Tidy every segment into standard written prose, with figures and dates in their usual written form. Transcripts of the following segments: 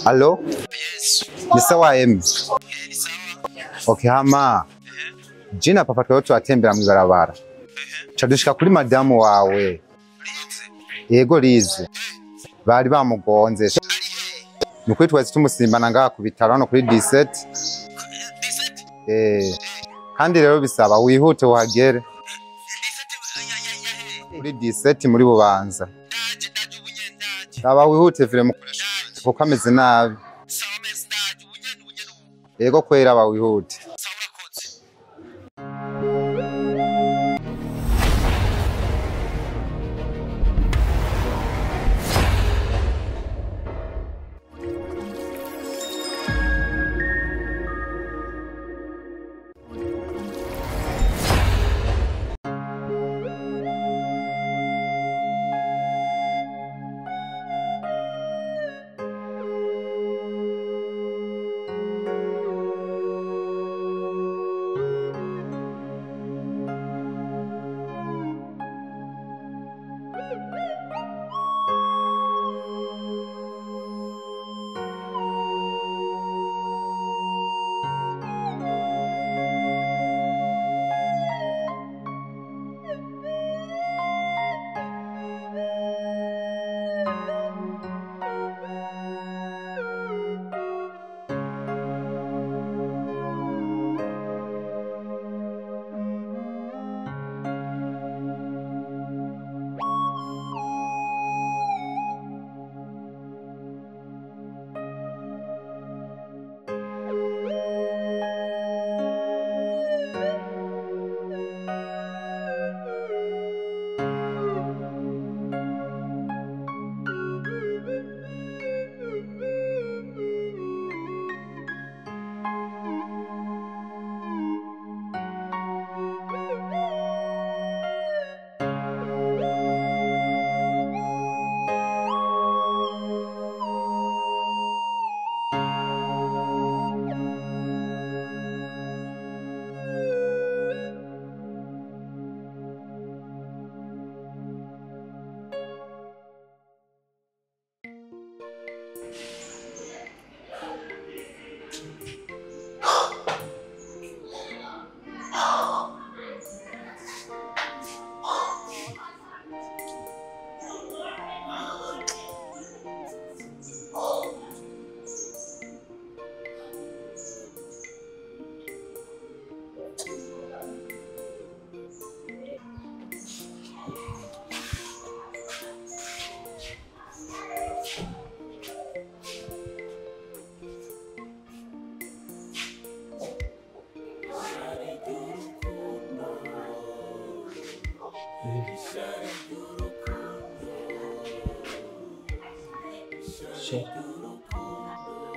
Allo? Ni sawa Emi? Okay, hama. Jina papa twari turatembera mw'ibarabara. Ca dushika kuri madamu wawe. Yego Lize. Bari bamugonze. Nukuri twese tumusimbana ngaha ku bitaro hano kuri 17. Kandi rero bisaba wihute uhagere. Kuri 17 muri Bubanza. Aba wihute vire kuko ameze nabi. Yego kwera aba wihute.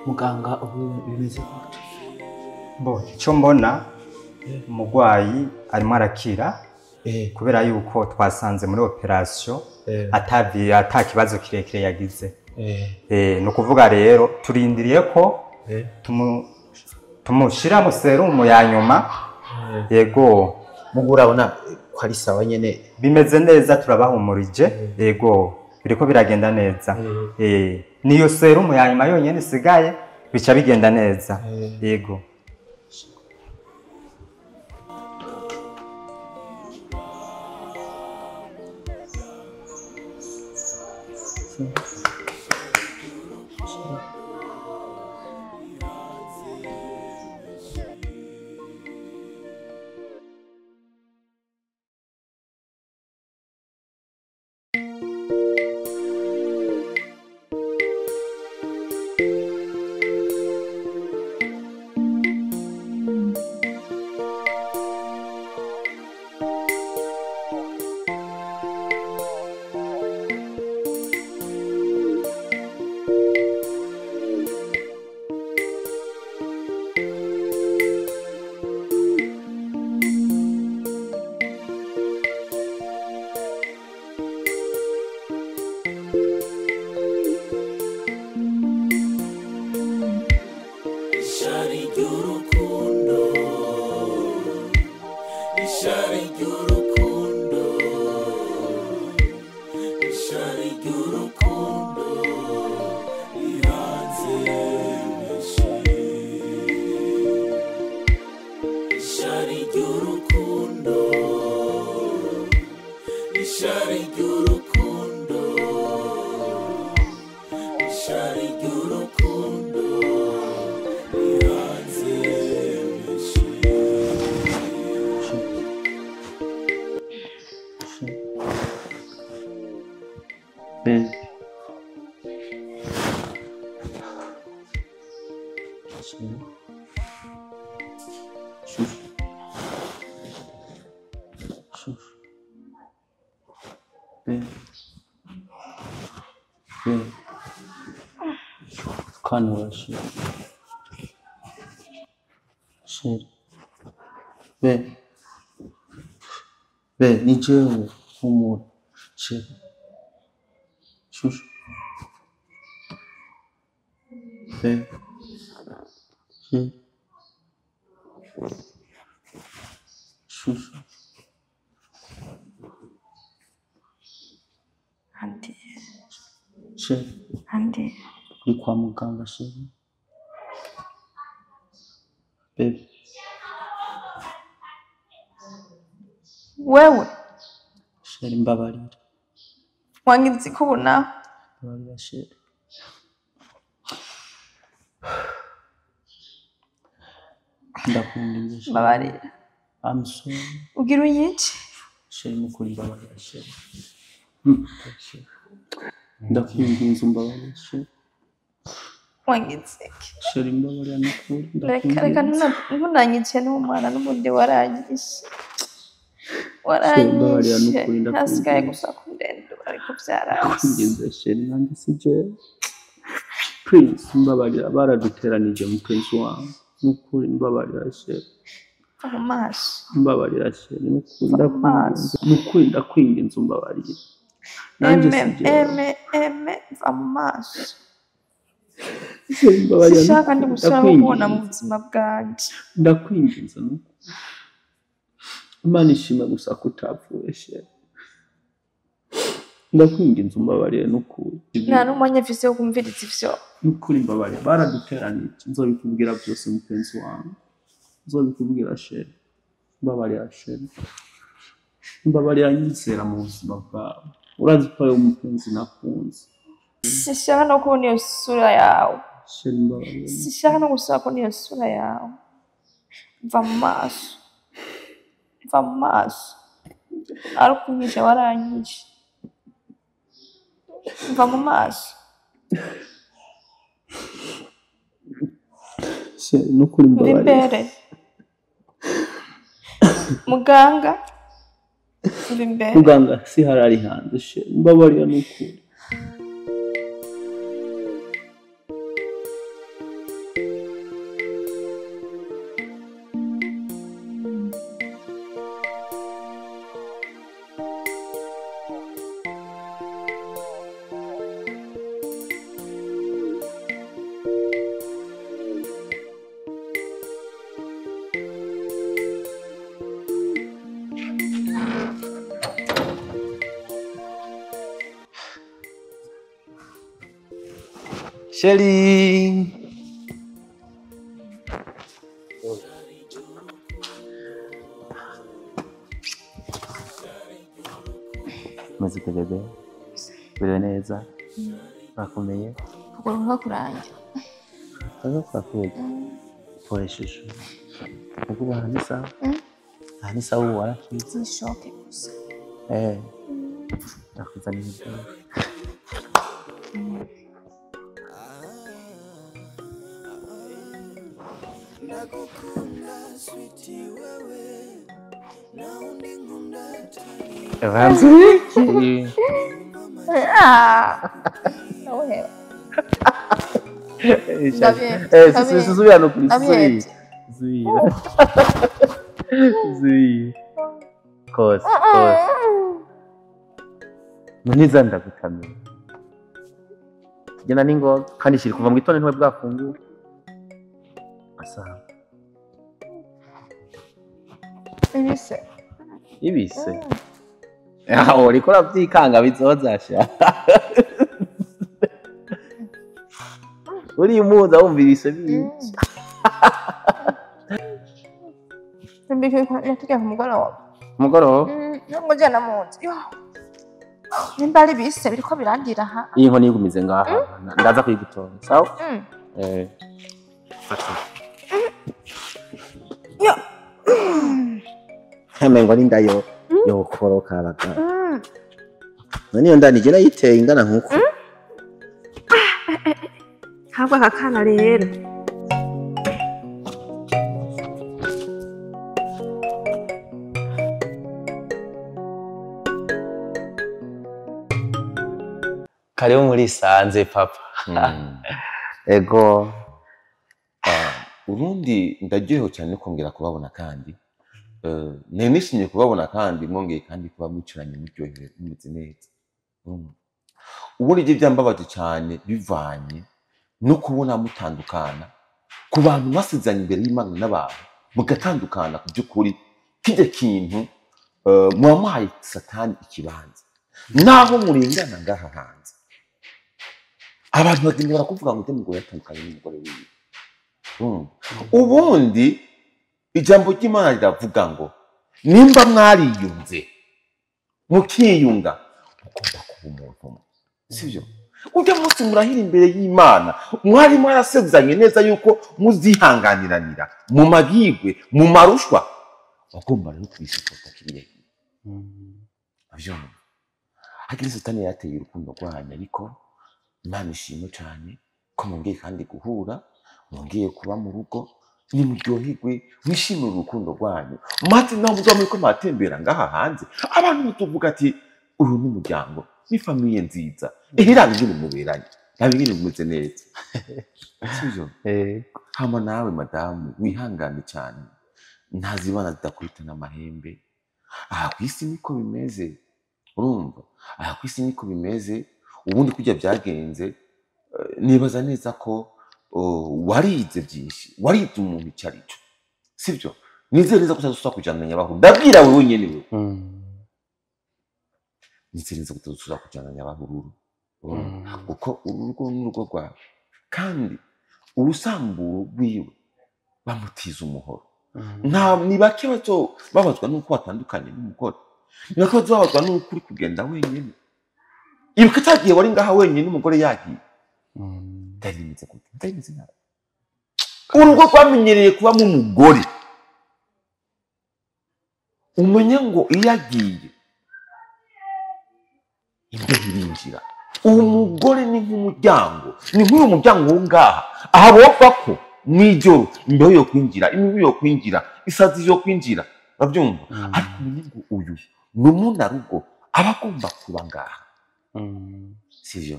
Muganga ubu bimeze gute? Bo icyo mbona umurwayi arimo arakira kubera yuko twasanze muri operation ata kibazo kirekire yagize. Ni ukuvuga rero turindiriye ko tumushira mu serumu ya nyuma. Yego mugu urabona ko ari sawa nyene, bimeze neza, turabahumurije. Yego biriko biragenda neza. Niyo serumu ya nyuma yonyene isigaye bica bigenda neza. Yego. Ishari ry'urukundo rihanze. Ishari ry'urukundo, ishari ry'urukundo rihanze benshi. Baby. Shushu. Shushu. Baby. Baby. Kanura sheri. Sheri. Baby. Baby, ni jewe humura. Sheri. Shushu. Baby. Sheri. Shushu. Andi. Sheri. Andi. Uri kwa muganga sheri. Baby. Wewe. Sheri mbabarira. Wangize ko ubona. Mbabarira sheri. Ndakunda sheri. Mbabarira. I'm sorry. Ugira unyice. Sheri mukuri mbabarira sheri. Sheri. Ndakwinginze umbabarire sheri. Wangize iki? Sheri mbabarira nukuri. Reka reka ntunanyice n'umwana n'ubundi waranyishe. Mbabarira Waranyishe. nukuri ndakwinginze. Hasigaye gusa kundendura ariko byaranze. Ndakwinginze sheri nanjye si jewe. Prince mbabarira baraduteranije mu Prince wanjye. Nukuri mbabarira sheri. Va mu maso. Mbabarira sheri nukuri Va mu maso. ndakwinginze. Nukuri ndakwinginze umbabarire. Nanjye Eme si jewe. eme eme va mu maso. Sheri mbabarira Sinshaka ndi nukuri gusubira kukubona mu ndakwinginze. buzima bwanje. Ndakwinginze nukuri. Imana ishimwe gusa ko utapfuye sheri. Ndakwinginze umbabarire nukuri. Nta n'umwanya mfise wo kumviriza ivyo. Nukuri mbabarira baraduteranije nzobikubwira byose mupenzi wanjye. Nzobikubwira sheri. Mbabarira sheri. Mbabarira nyizera mu buzima bwawe. Urazi ko ari umupenzi nakunze. Sinshaka no kubona iyo sura yawe. Sheri mbabarira. Sinshaka no gusubira kubona iyo sura yawe. Va mu maso. Va mu maso. Ari ukunyisha waranyishe. Va mu maso. Sheri nukuri Mva mbabarira. imbere. Muganga. Mva imbere. Muganga si harari hanze sheri. Mbabarira nukuri. Sheri. Meze bebe. Biriwe neza. Urakomeye. Kuguru kurangira. Kaza kurakuga. Pole shushu. Ukuba aha ni sawa. Aha ni sawa ubu warakize. Nishoke gusa. Eh. Nakuzaniye ibyawe. Ndagukunda switi wewe na undi nkunda atari Vanziki. Ah. Nawe. Eh, susubira no kuri Ndabihevye. susubira. Susubira. Kose, kose. Muniza ndagutamira. Tugenda n'ingoga kandi shiri kuva mu gitondo ntiwe bwafungura. Asaha. Ibise. Ibise. Aho uriko uravyikanga bizozasha. Uri muza wumva ibise bibi. Tumbike yatujya ku mugoroba. Mugoroba. Ntabwo njyana mu nzu. Yo. Nimba ari bise biriko birandira ha. Iyi nkoni yigumize ngaha. Ndaza kuyigutora. Sawa? Fata. Yo. Hamengo ni ndayo yokoroka abaga. None iyo ndani je nayiteye ingana nkuko. Habwa akakana rero. Karibu muri Sanze papa. Ego. Urundi ndaryohewe cyane kongera kubabona kandi. Nari nishimye kubabona kandi mwongeye kandi kuba mwicaranye muryohewe mumeze neza. Ubundi ibyo byambabaje cyane bivanye no kubona mutandukana ku bantu basizanye imbere y'Imana n'abantu mugatandukana ku by'ukuri kijya kintu muba muhaye Satani ikibanza naho murengana ngaha hanze abantu bagenda barakuvuga ngo umugore yatandukanye n'umugore wiwe. Ubundi ijambo ry'Imana riravuga ngo nimba mwariyunze mukiyunga mugomba kuba umuntu umwe, sibyo? Ujya munsi murahira imbere y'Imana mwari mwarasezeranye neza yuko muzihanganiranira mu magigwe mu marushwa, bagomba rero kubisupota kiriya. Avyumva hagira Satani yateye urukundo rwanyu, ariko Imana ishimwe cyane ko mwongeye kandi guhura, mwongeye kuba mu rugo, nimuryoherwe mwishimire urukundo rwanyu, maze naho muzaba muriko muratembera ngaha hanze abantu mutuvuga ati uru ni umuryango, ni famiye nziza, ihirane ingene muberanye, nabe ingene mumeze neza, sivyo? Hama nawe madamu wihangane cyane, ntazibana zidakubita n'amahembe. Aha ku isi niko bimeze, urumva? Aha ku isi niko bimeze. Ubundi kujya byagenze, nibaza neza ko warize byinshi, warize umuntu icyo ari cyo, sibyo? Nizere neza ko utazusubira kujana na Nyabahururu, ndabwira wewe nyene wewe. Nizere neza ko utazusubira kujana na Nyabahururu, kuko urugo n'urugo rwawe, kandi urusamburo rwiwe bamutiza umuhoro. Nta ni bake bato babazwa nuko watandukanye n'umugore, ni bake babazwa nuko uri kugenda wenyine. Ibuka cyagiye wari ngaha wenyine n'umugore yagiye. Ndarimeze gute? Ndarimeze nabi. Urugo rwamenyereye kubamo umugore, umenye ngo iyo agiye imbeho irinjira. Umugore ni nk'umuryango, ni nk'uyu muryango wo ngaha aha bopfa ko mw'ijoro imbeho yo kwinjira, imibu yo kwinjira, isazi yo kwinjira, urabyumva? Ariko umenye ngo uyu ni umunarugo aba agomba kuba ngaha, sivyo?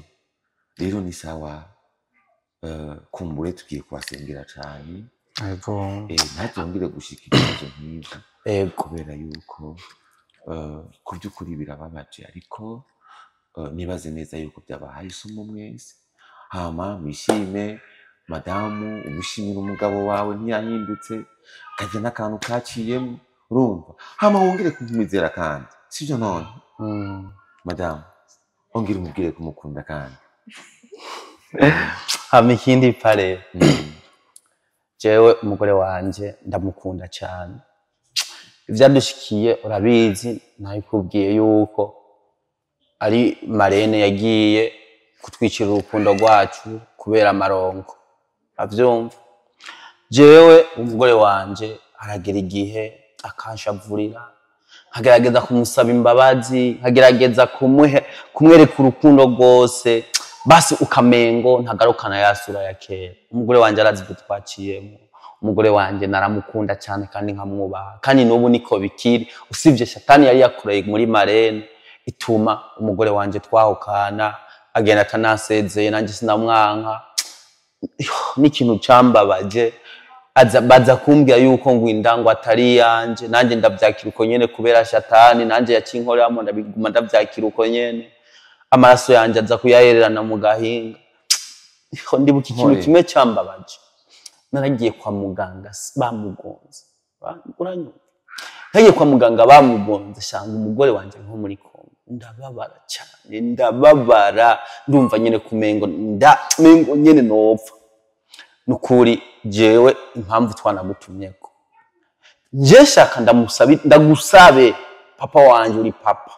Rero ni sawa. Kumbure tugiye kubasengera cyane, ntazongere gushika ibibazo nk'ibyo, kubera yuko ku by'ukuri birababaje, ariko nibaze neza yuko byabahaye isomo mwese. Hama mwishime madamu, umwishimire umugabo wawe ntiyahindutse, kajya n'akantu kaciyemo, urumva? Hama wongere kumwizera kandi, sivyo? None madamu ongera umubwire kumukunda kandi. Hama ikindi pare, jewe umugore wanje ndamukunda cyane. Ivyadushikiye urabizi, nabikubwiye yuko ari Marene yagiye kutwicira urukundo rwacu kubera amarongo, avyumva? Jewe umugore wanje aragera igihe akanshavurira, nkagerageza kumusaba imbabazi, nkagerageza kumwereka urukundo rwose, basi ukamengo ntagarukana ya sura ya kera. Umugore wanje arazi ibyo twaciyemo, umugore wanje naramukunda cyane kandi nkamwubaha, kandi n'ubu niko bikiri, usibye Shatani yari yakoreye muri Marene ituma umugore wanje twahukana, agenda atanasezeye, nanjye sinamwanka. N'ikintu cambabaje, baza kumbwira yuko ngo inda ngo atari yanje, nanjye ndavyakira uko nyene kubera Shatani, nanjye yacinkoreramo ndabiguma ndavyakira uko nyene. Amaraso yanje aza kuyahererana mu gahinga. Ndibuka ikintu kimwe cambabaje, naragiye kwa muganga bamugonze, uranyumva? Nagiye kwa muganga bamugonze, shanga umugore wanje nko muri koma, ndababara cyane, ndababara, ndumva nyene kumengo mengo nyene nopfa. Nukuri jewe impamvu twanagutumyeko, nje shaka ndamusabe, ndagusabe papa wanje, uri papa,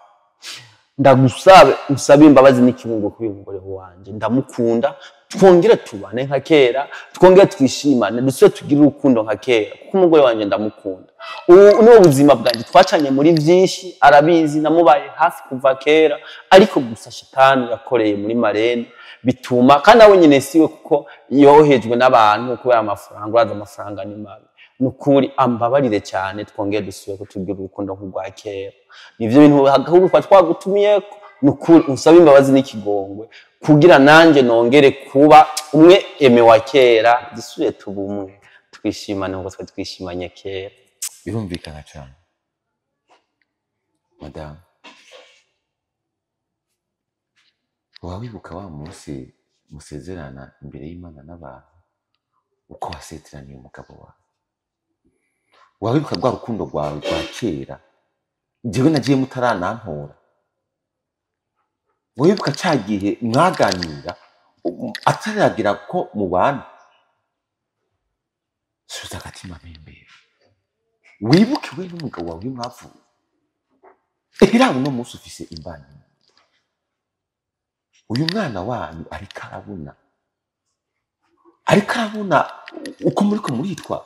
Ndagusabe usabe imbabazi n'ikibungo kuri uyu mugore wanje, ndamukunda, twongere tubane nka kera, twongere twishimane, dusubire tugire urukundo nka kera, kuko umugore wanje ndamukunda. Ubu ni ubuzima bwanjye, twacanye muri byinshi, arabizi, namubaye hafi kuva kera, ariko gusa shitani yakoreye muri marene bituma kandi nawe nyine siwe, kuko yohejwe n'abantu kubera amafaranga. Uraza amafaranga ni mabi. Nukuri ambabarire cyane, twongere dusubire kutugira urukundo nk'urwa kera. Nivyo bintu ahubwo twagutumiyeko. Nukuri unsabe imbabazi n'ikigongwe kugira nanjye nongere kuba umwe eme wa kera, dusubire tuba umwe, twishimane nkuko twari twishimanye kera. Birumvikana cyane madamu. Waba wibuka wa munsi musezerana imbere y'Imana n'abantu, uko wasezeraniye umugabo wawe? Waba wibuka rwa rukundo rwawe rwa kera, njyewe nagiye mutaranantora? Wibuka cya gihe mwaganira ataragira ko mubana? Subiza agatima mpembero, wibuke we n'umugabo wawe mwavuye. Ehera uno munsi ufise imbanyi, uyu mwana wanyu ariko arabona, ariko arabona uko muriko muritwara.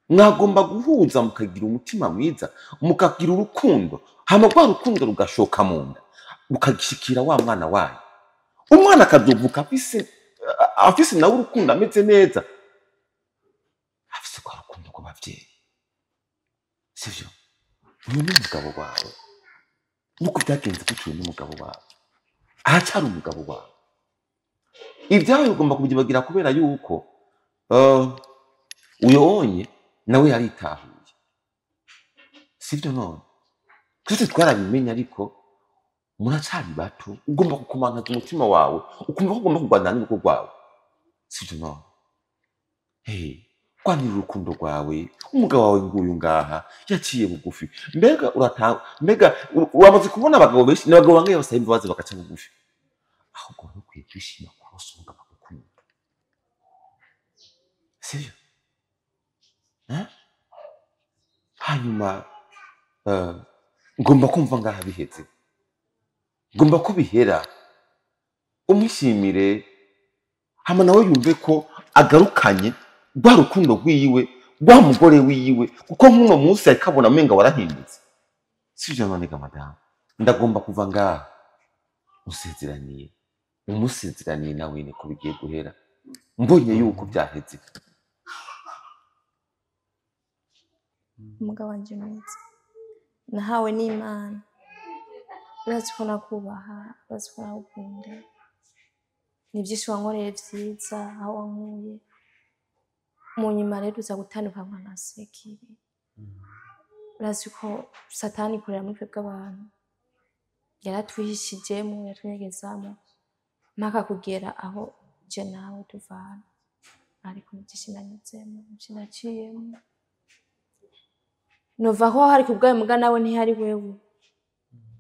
Mwagomba guhuza mukagira umutima mwiza, mukagira urukundo, hama rwa rukundo rugashoka mu nda, rukagishikira wa mwana wanyu. Umwana akazovuka afise nawe urukundo, ameze neza, afise rwa rukundo rw'abavyeyi, sivyo? Uyu ni umugabo wawe, nuko byagenze gutyo, uyu ni umugabo wawe, aracyari umugabo wawe. Ibyawe ugomba kubyibagira kubera yuko uyo wonye nawe yaritahuye, sivyo? None twese twarabimenye, ariko muracyari bato, ugomba gukomantaza umutima wawe, ukumva ko ugomba kurwanira n'urugo rwawe, sivyo? None hey, rwanira urukundo rwawe. Umugabo wawe nguyu ngaha yaciye bugufi. Mbega uratanga, mbega uramaze kubona abagabo benshi, ni abagabo bangahe basaba imbabazi bagaca bugufi? Ahubwo wari ukwiye kwishima ko bose umugabo agukunda, sivyo? Eh? Hanyuma ngomba kumva ngaha biheze, ngomba ko bihera, umwishimire, hama nawe yumve ko agarukanye rwa rukundo rwiwe, rwa mugore wiwe, kuko nk'uno munsi ariko abona amenga warahindutse, sivyo? None ga madamu, ndagomba kuva ngaha usezeraniye, umusezeraniye nawe ko bigiye guhera, mbonye yuko byaheze. Umugabo wanje mwiza nahawe n'Imana, urazi ko nakubaha, urazi ko nagukunda, ni byinshi wankoreye vyiza aho wankuye. Mu nyuma rero uza gutandukanywa na Sekibi. Urazi ko Satani ikorera muri twebwe abantu, yaratwihishijemo, yaratunyegezamo mpaka kugera aho je nawe tuvana. Ariko ni byinshi nanyuzemo, ni byinshi naciyemo, nova ko hari kubwawe muga nawe ntihari wewe,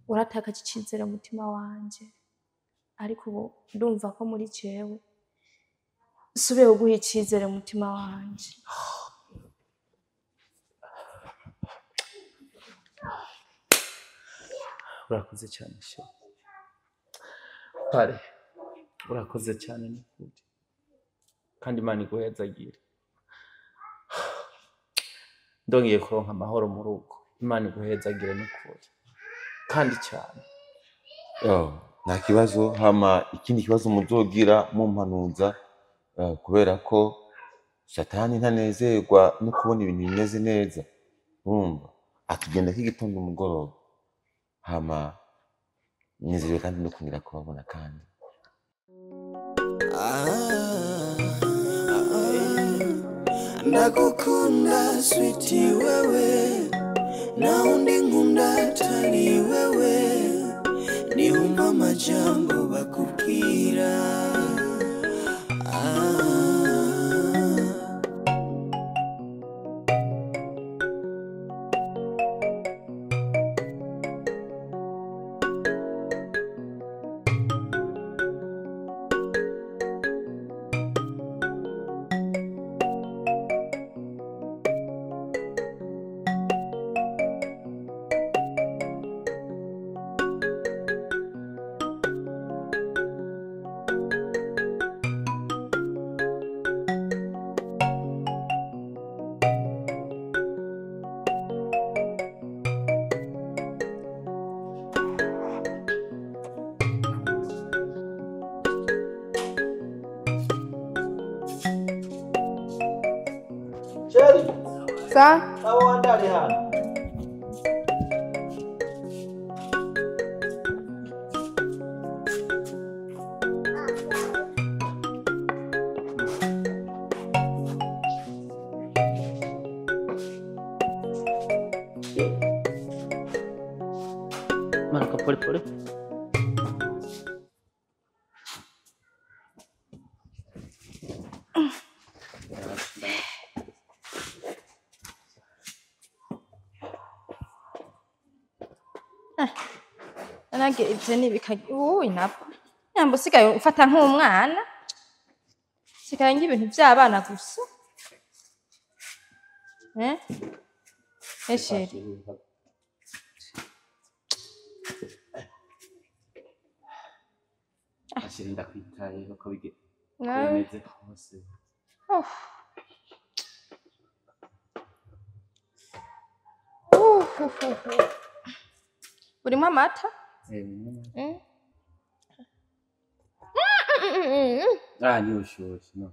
uratakaje icizere mu mutima wanje. Ariko ubu ndumva ko muri jewe nsubiye kuguha icizere mu mutima wanje. Urakoze cyane chérie. Pare, urakoze cyane n'ukuri, kandi Imana iguhezagire. Ndongeye kuronka amahoro mu rugo, Imana iguhezagire n'ukuri, kandi cyane. Oh, nta kibazo. Hama ikindi kibazo muzogira mumpanuza, kubera ko satani ntanezerwa no kubona ibintu bimeze neza, urumva atugenda k'igitondo umugoroba. Hama nezerewe kandi no kongera kubabona kandi. Ndagukunda sweetie wewe, na undi nkunda atari wewe, niwumva amajambo bakubwira. Sa? Abo wandari hano. Manuka pole pole. Nange ibyo ni ubu nabwo nyamba usigaye ufata nk'umwana usigaye nk'ibintu by'abana gusa eh esheri Ashiri ndakwitayeho ko bige nawe bimeze hose. Urimo amata. Eh, ah ni ushushe no.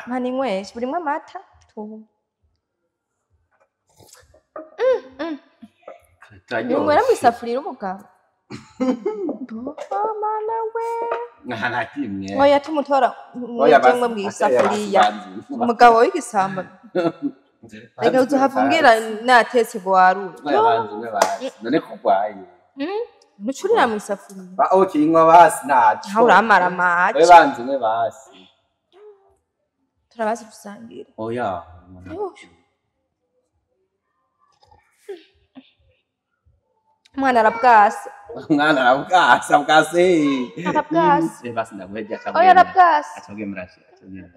Mani nyweshe urimo amata tu ninywera mu isafuriya umugabo. Oh, mana we. Nta na kimwe. Oya tumutora mwebwe mu isafuriya umugabo w'igisamba reka uzohava umbwira natetse ngo warure. Oya banzi mwe basi. None kurwaye. Ntucurira mu isafuriya. Ba okay inywa basi ntaco. Aho uramara amaci. Oya banzi mwe basi. Turabazi dusangira. Oya. Umwana arabwasa. Umwana arabwasa bwase. Arabwasa. Eh basi ndaguheje acabwemera. Oya arabwasa. Acabwemera acabwemera.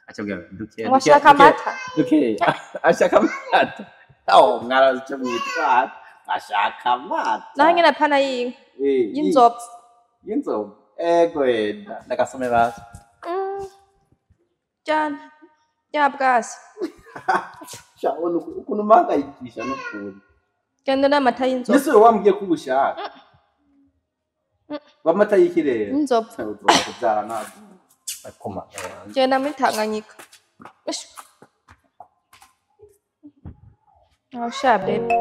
Acabwemera duke. Ngo ashaka amata. Duke. Ashaka amata. Oh mwana icyo mwitwara. Ashaka amata. Naho nyine apana y'inka. Y'inzovu. Y'inzovu. Ego enda. Ndagasome basi. Jana. Yabwasa. Shabona ukuntu mpangayikisha n'ukuri. Genda n'amata y'inzovu. Mbese wowe wambwiye ko ubushaka. Wamata y'ikirere. Inzovu. Kubyara ntabwo. Akoma. Genda muri Tanganyika. Oh, sha baby.